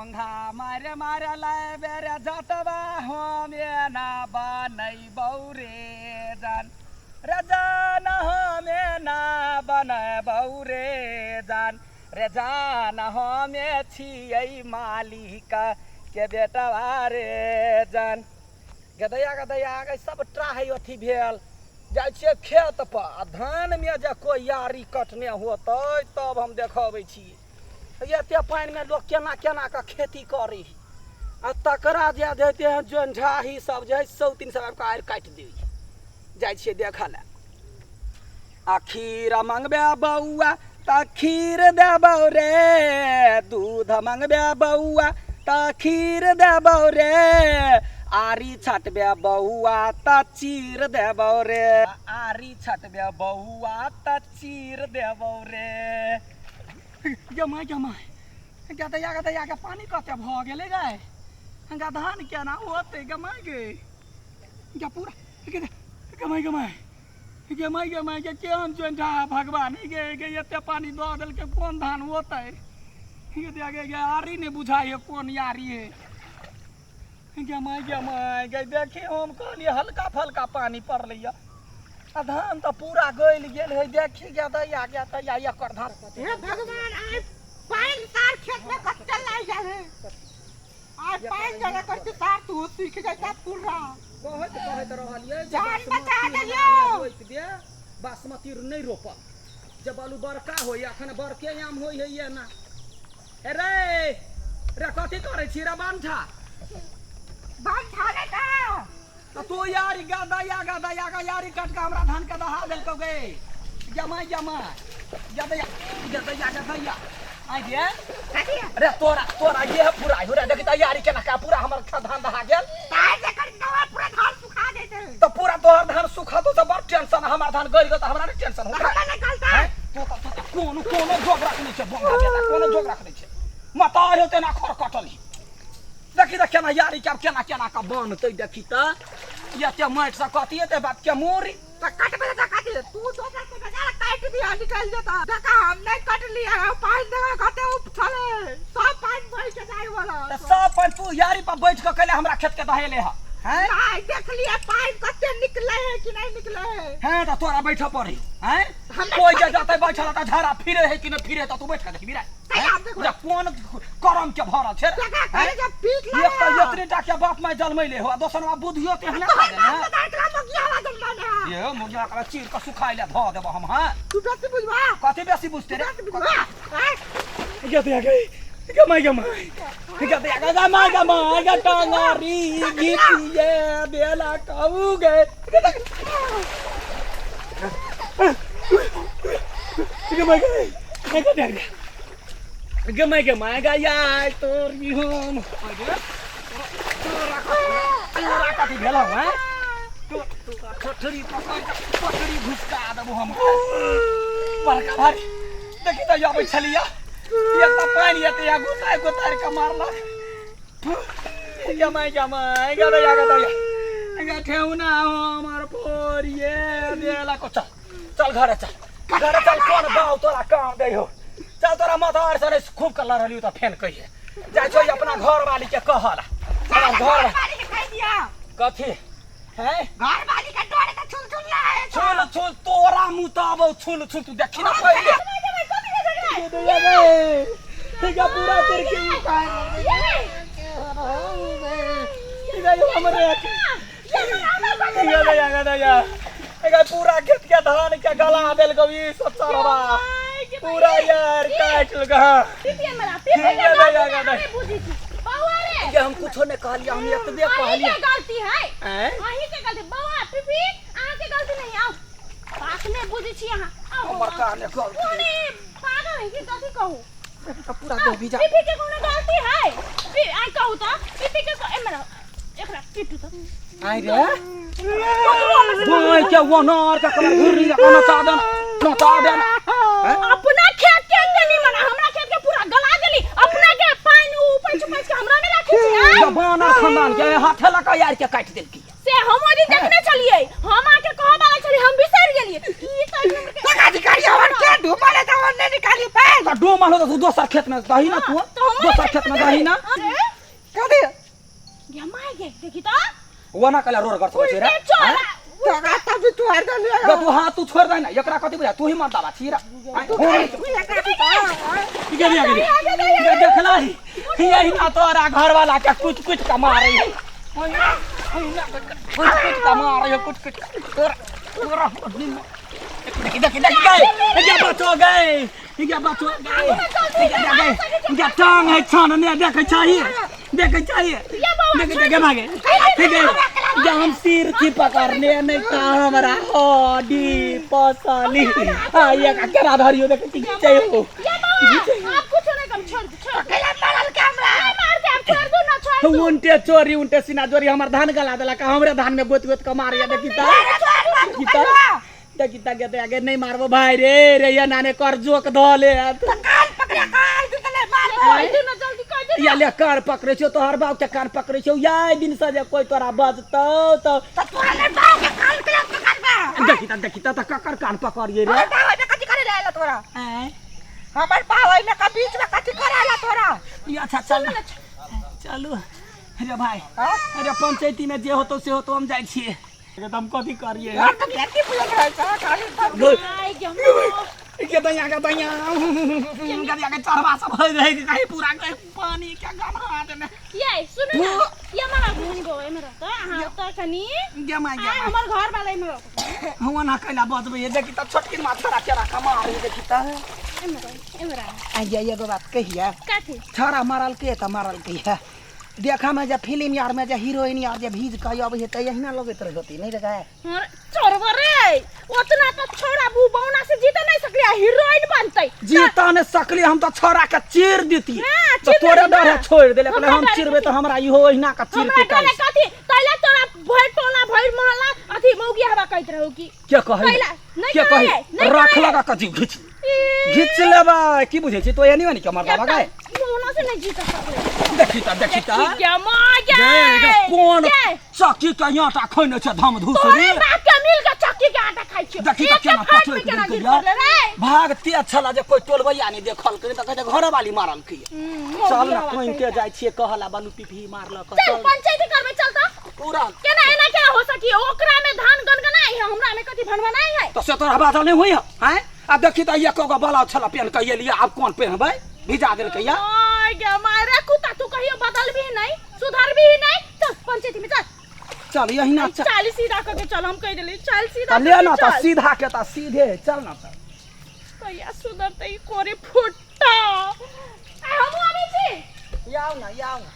पंघा मारे मारे लाए बेरे जतबा हम एना बनैबौ रे जान रे जान हम एना बनैबौ रे जान रे जान हमे छियै मालिक के बेटवा रे जान। गदैया गदैया गे सबटा है अथी भेल जाइ छियै खेत पर आ धानमे जे कोइ यारी कटने होतै तब हम देखबै छियै। एते पानिमे लोक केना केना कऽ खेती करै है आ तकरा जे देते हैं जोन्झाही सब जे है सौ तीन सौ आबि कऽ आड़ि काटि दै है। जाइ छियै देखऽ लए। आ खीर मंगबे बौआ तऽ खीर देबौ रे, दूध मंगबे बौआ तऽ खीर देबौ रे, आरी छटबे बौआ तऽ चीर देबौ रे, आरी छटबे बौआ तऽ चीर देबौ रे। गमाय गमाय गदैया गदैया के पानी कते भऽ गेलै गे, गा धान केना होतै गमाय गे, गा पूरा गमाय गमाय गमाय गमाय के केहन चोंटा भगवान गे गे एते पानी दऽ देलकै कोन धान होतै गे गे गे गे आरी नहि बुझाइ है कोन यारी है। गमाय गमाय गे देखी हम कहलियै हल्का फल्का पानी पड़लै यऽ आ धान तऽ पूरा गलि गेल है। देखी गदैया गदैया एकर धान। हे भगवान, आइ पानि तार खेत में कते लागि जाइ है, आइ पानि जरा करते तार तू सूखि जाता पूरा। कहैत कहैत रहलियै जे जान बासमती बचा हमरा देलियौ। नहि रोपि दे, बासमती नहि रोपब, जब आलू बड़का होइए अखन बड़के आम होइ है ना। ए रे रे कथी करै छी रे बांठा? बांठा रे का तऽ तू यारी गदैया गदैया गा यारी काट के हमरा धान के दहा देलकौ गे। जमाई जमाई गदैया गदैया गदैया आइ गे कथी रे तोरा तोरा ये पूरा हो रे, देखी तऽ यारी केना का पूरा हमर धान दहा गेल। ताय जे कर दवा पूरा धान सुखा देते। तऽ पूरा तोहर धान सुखतो तऽ बड़ टेंशन, हमर धान गलि गेल तऽ हमरा नहि टेंशन होतै। हमरा नहि गलतै। हैं? तो तऽ तो तऽ कोनो कोनो जोग रखने छै बंगा बेटा, कोनो जोग रखने छै मतार होते ना खर कटल ही। देखी तऽ केना यारी के आब केना केना के बनतै, देखी तऽ एते माटि से कथी हेतै बाप के मोरी। तऽ कटबै तऽ कथी तू दोसर के बजार काटि दिया निकलि जेता। देखा हम नहि कटलियै, हम पानि देबै कते उपछलै सब पानि बहि के जाइ वाला। तऽ सब पानि तू यारी पर बैठ के कैले हमरा खेत के दहेले ह हैं? नहि देखलियै पानि कते निकलै है कि नहि निकलै है। हैं तऽ तोरा बैठऽ पड़ै हैं? हमरा कोइ जे जतै बैठल तऽ झाड़ा फिरे है कि नहि फिरे तऽ तू बैठ के देखबी रे। तैं आब देखबै। रे कोन करम के भरल छै रे? देखा हैं? करे जब पीट एक तऽ लगे। एतनी टा के बाप माय जन्मैले हो आ दोसर बाप बुद्धियो तेहने तोहर खा देने बाप हैं। के दाँत मोगिया वाला जन्मैले है। ये मोगिया के चीर के सुखाइ ले धऽ देबो हम। हाँ तू बेसी बुझबा? कथी बेसी बुझते रे? बेसी बुझबा? हैं? गे गे गमाई गमाई गे गे गमाई गमाई गे टंगारी घिचिए बेला कहू गे गमाई गमाई गे गे गमाई गमाई गे यार तोरी हम तोरा तोरा कथी भेलौ हैं? तोरा ठोठरी पकड़ के पटरी घुसका देबो हम बड़का भारी। देखी तऽ अबै छलियै एक तऽ पानि एते आ गुतारि गुतारि कऽ मारलक। गमाई गमाई गदैया गदैया गे ठेहुना हमर फोड़िए देलक। चल चल घरे चल घरे चल, कोन बाउ तोरा काम दै हो, चल तोरा माथा आर से खूब के लड़लियो तऽ फेन कहिए जाइ छौ अपना घर वाली के कहला। अपना घर वाली के कहि दिया कथी हैं? घर वाली के डोरे के छुल छुल ना है। छुल छुल तोरा मुँह तऽ आबौ छुल छुल, तू देखी ना पहिले। ठीक है पूरा तेरे के उतार हमरे गया पूरा खेत के धान के गला देलकौ ई सब चरवा पूरा यार काटि लेलकौ। हाँ ये हम कुछो नहीं कहलियै, हम एतबे कहलियै। गलती है हैं? अहीं के गलती बौआ पीपी, अहाँ के गलती नहीं। आओ बात में बुझै छी अहाँ। आओ, हमर आओ। काने गलती। कोने पागल है कि कथी कहू? तऽ पूरा देह भीजा। पीपी के कोनो गलती है? आई कहू तऽ पीपी के एमर एकरा पीटू तऽ आइ रे भाई के वनार के कमर घुर्री के नचा देना नचा देना। हैं? अपना खेत के एते निमन हमरा खेत के पूरा गला देली, अपना के पानि उपैच उपैच के हमरा में राखै छी। आँय? ये बानर खानदान के हाथे लगा यार के काटि देलकी। से हम ओहि दिन देखने छलियै, हम अहाँके कहऽ वाला छलियै, हम बिसरि गेलियै। ई तऽ एक नंबर के अधिकारी हमर खेत डूबल है तो ओने निकाली पाइन। त डूमल हो त तू दोसर खेत में दही ना तू, दोसर खेत में दही ना। कथी गे my गे, देखी त ओना कला रोड कर सकै छै रे। उल्टे चोरा। तोरा तब तू हार देलियै। गे तू हाथ तू छोड़ दे ना, एकरा कथी बुझा तू ही मर्दाबा छी रे। तू तू एकरा गे गे गे देखला ही यही ना तोरा घर वाला के कुछ कुछ कमा रही है, कुछ कुछ कमा रही है, कुछ कुछ तोरा तोरा देखी देखी देखी गए ये बचो गए, ये बचो गए, गए ये टांग है छान ने देखे चाहिए, देखे चाहिए, देखे देखे भागे ठीक है। ये हम सिर की पकड़ने नहीं का हमारा हड्डी पसली। हां ये का केरा धरियो देखे चाहिए हो। ये बाबा आप कुछ नहीं कम, छोड़ दे छोड़ दे। मारल के हमरा मार दे, आप छोड़ दो ना, छोड़ दो। उनटे चोरी उनटे सीना चोरी हमर धान गला देलक, हमरे धान में गोत गोत के मारिया। देखी ता देखी ता देखी ता के आगे नहीं मारबो भाई रे रे, ये नाने कर जोक धऽ ले। कान पकड़े कान दिले मार। कह दे ना जल्दी, कह दे। या ले कान पकड़े छौ, तोहर बाप के कान पकड़े छौ। या दिन से जे कोई तोरा बजतौ तो तोरा ने बाप के कान के पकड़बा। देखी ता देखी ता ककर कान पकड़िए रे। हमर बाप ने कथी करे आयल तोरा? हमर बाप ओइमे का बीच में कथी करे आयल तोरा? ई अच्छा चल चलू रे भाई। अरे पंचायती में जे होतो से होतो, हम जाइ छियै। एकदम कथी करिए यार तो खेती पूजत रहै छ खाली। My गे हम के दैया के दैया के के चढ़वा सब होय रहै के कहीं पूरा के पानी के गन्हा देने। ये सुन ना, ये मारा घुनी बो एमे रहत अहाँ त कनी गे my गे आ हमर घर वाला एमे रहत। हुआ ना कैला बजबै, देखी त छोटकी माछा के राखा मारी देखी त एमे रह एमे रह। आइया एगो बात कहिया। कथी? छड़ा मारल के त मारल के है देखा में जे फिल्म यार में जे हीरोइन यार जे भीज के अबै है त एहिना लगैत रहती नहीं रे गाय। अरे चोरबा रे, ओतना तो छोड़ा बू बौना से जीत नहीं सकली, हीरोइन बनतै। जीता ने सकली, हम तो छोरा के चीर देती। हाँ, तो चीर तोरे देती डरे ना। छोड़ देले, कहले हमरा हम डरे चिरबे तो हमरा इहो ओहिना के चीर हमरा के डरे काटि। कथी? तैला तोरा भरि टोला भरि मोहल्ला अथी मौगी हवा कहैत रहौ की के कहै? कैला? नहीं के कहै, कहै? नहीं रख कहै। लगा के जीव घिच ई, घिच लेबै। की बुझै छी तो एनी ओनी के मरदा गाय? बौना से नहीं जीत सकले। देखी त देखी त देखी गे माँ गे। गे गे कोन गे, चक्की के आटा खैने छै धम धूस तोरे रे। बाप के मिल के चक्की के आटा खाइ छियौ। देखी त एक केना फाट पचैक में केना देलकै गिर या। पड़लै रे। भाग तेज छला जे कोई टोलबैया नहि देखलकै त कहै छै घरवाली मारलकै। चल मौगी ना हवा कोइन कहै। के जाइ छियै कहला बालू पिपही मारलक। चल चल पंचायती करबै, चल त पूरा केना एना केना हो सकी? ओकरा में धान गनगनाई है, हमरा में कथी भनभनाई है? तो से तोरा बाजल नहि होइए आँय? आ देखी त एको गो बलाउ छला पेन के एलियै, आब कोन पेहनबै? भिजा देलकै या। ओय गे माय रे कुत्ता, तू कहियो बदल भी नहीं सुधर भी नहीं। चल पंचायती में चल। चल यहिना चल। चल सीधा करके चल, हम कह देली चल सीधा त ले ना करके त चल। सीधा के त सीधे चल ना त। कहिया सुधरतै ई कोरी फुट्टा। आ हमहूँ आबै छी। याउ ना याउ ना।